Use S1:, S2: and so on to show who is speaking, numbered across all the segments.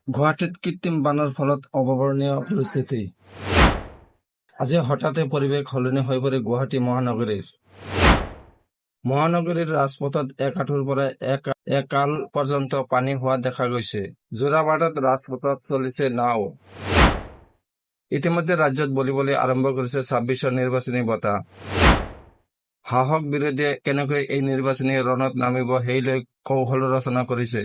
S1: গুৱাহাটীত কৃত্ৰিম বানৰ ফলত অভাৱনীয় পৰিস্থিতি। আজি হঠাতে পৰিৱেশ সলনি হৈ পৰে গুৱাহাটী মহানগৰীৰ। মহানগৰীৰ ৰাজপথত এক আঁঠুৰ পৰা একঁকাল পৰ্যন্ত পানী হোৱা দেখা গৈছে। যোৰাবাটত ৰাজপথত চলিছে নাও। ইতিমধ্যে ৰাজ্যত বলিবলৈ আৰম্ভ কৰিছে 26ৰ নিৰ্বাচনী বতাহ। শাসক বিৰোধীয়ে কেনেকৈ এই নিৰ্বাচনী ৰণত নামিব সেই লৈ কৌশল ৰচনা কৰিছে।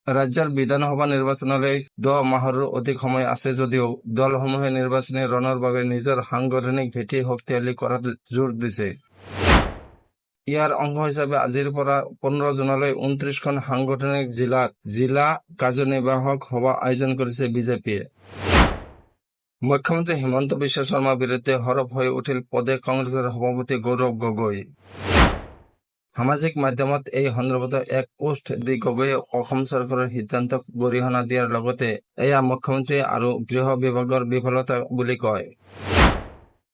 S1: ৰাজ্যৰ বিধানসভা নিৰ্বাচনলৈ 10 মাহৰো অধিক সময় আছে যদিও দলসমূহে নিৰ্বাচনী ৰণৰ বাবে নিজৰ সাংগঠনিক ভেটি শক্তিশালী কৰাত জোৰ দিছে। ইয়াৰ অংশ হিচাপে আজিৰ পৰা 15 জুনলৈ 29খন সাংগঠনিক জিলাত জিলা কাৰ্যনিৰ্বাহক সভা আয়োজন কৰিছে বিজেপিয়ে। মুখ্যমন্ত্ৰী হিমন্ত বিশ্ব শৰ্মাৰ বিৰুদ্ধে সৰব হৈ উঠিল প্ৰদেশ কংগ্ৰেছৰ সভাপতি গৌৰৱ গগৈ। সামাজিক মাধ্যমত এই সন্দৰ্ভত এক পোষ্ট দি গগৈয়ে অসম চৰকাৰৰ সিদ্ধান্তক গৰিহণা দিয়াৰ লগতে এয়া মুখ্যমন্ত্ৰী আৰু গৃহ বিভাগৰ বিফলতা বুলি কয়।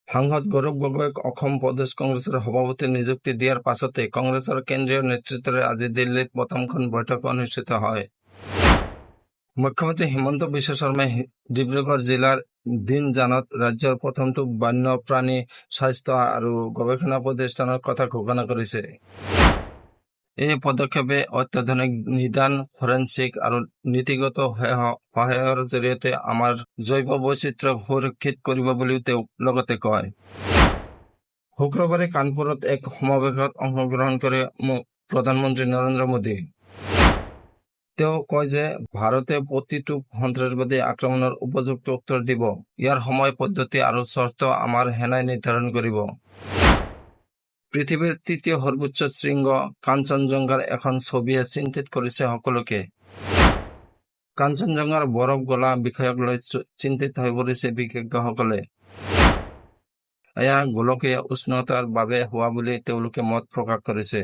S1: সাংসদ গৌৰৱ গগৈক অসম প্ৰদেশ কংগ্ৰেছৰ সভাপতি নিযুক্তি দিয়াৰ পাছতে কংগ্ৰেছৰ কেন্দ্ৰীয় নেতৃত্বৰে আজি দিল্লীত প্ৰথমখন বৈঠক অনুষ্ঠিত হয়। মুখ্যমন্ত্ৰী হিমন্ত বিশ্ব শৰ্মাই ডিব্ৰুগড় জিলাৰ দিনজানত ৰাজ্যৰ প্ৰথমটো বন্যপ্ৰাণী স্বাস্থ্য আৰু গৱেষণা প্ৰতিষ্ঠানৰ কথা ঘোষণা কৰিছে। এই পদক্ষেপে অত্যাধুনিক নিদান, ফৰেনছিক আৰু নীতিগত সহায়ৰ জৰিয়তে আমাৰ জৈৱ বৈচিত্ৰ্যক সুৰক্ষিত কৰিব বুলিও তেওঁ লগতে কয়। শুক্ৰবাৰে কানপুৰত এক সমাৱেশত অংশগ্ৰহণ কৰে প্ৰধানমন্ত্ৰী নৰেন্দ্ৰ মোদী। তেওঁ কয় যে ভাৰতে প্ৰতিটো সন্ত্ৰাসবাদী আক্ৰমণৰ উপযুক্ত উত্তৰ দিব। ইয়াৰ সময়, পদ্ধতি আৰু চৰ্ত আমাৰ সেনাই নিৰ্ধাৰণ কৰিব। পৃথিৱীৰ তৃতীয় সৰ্বোচ্চ শৃংগ কাঞ্চনজংঘাৰ এখন ছবিয়ে চিন্তিত কৰিছে সকলোকে। কাঞ্চনজংঘাৰ বৰফ গলা বিষয়ক লৈ চিন্তিত হৈ পৰিছে বিশেষজ্ঞসকলে। এয়া গোলকীয় উষ্ণতাৰ বাবে হোৱা বুলি তেওঁলোকে মত প্ৰকাশ কৰিছে।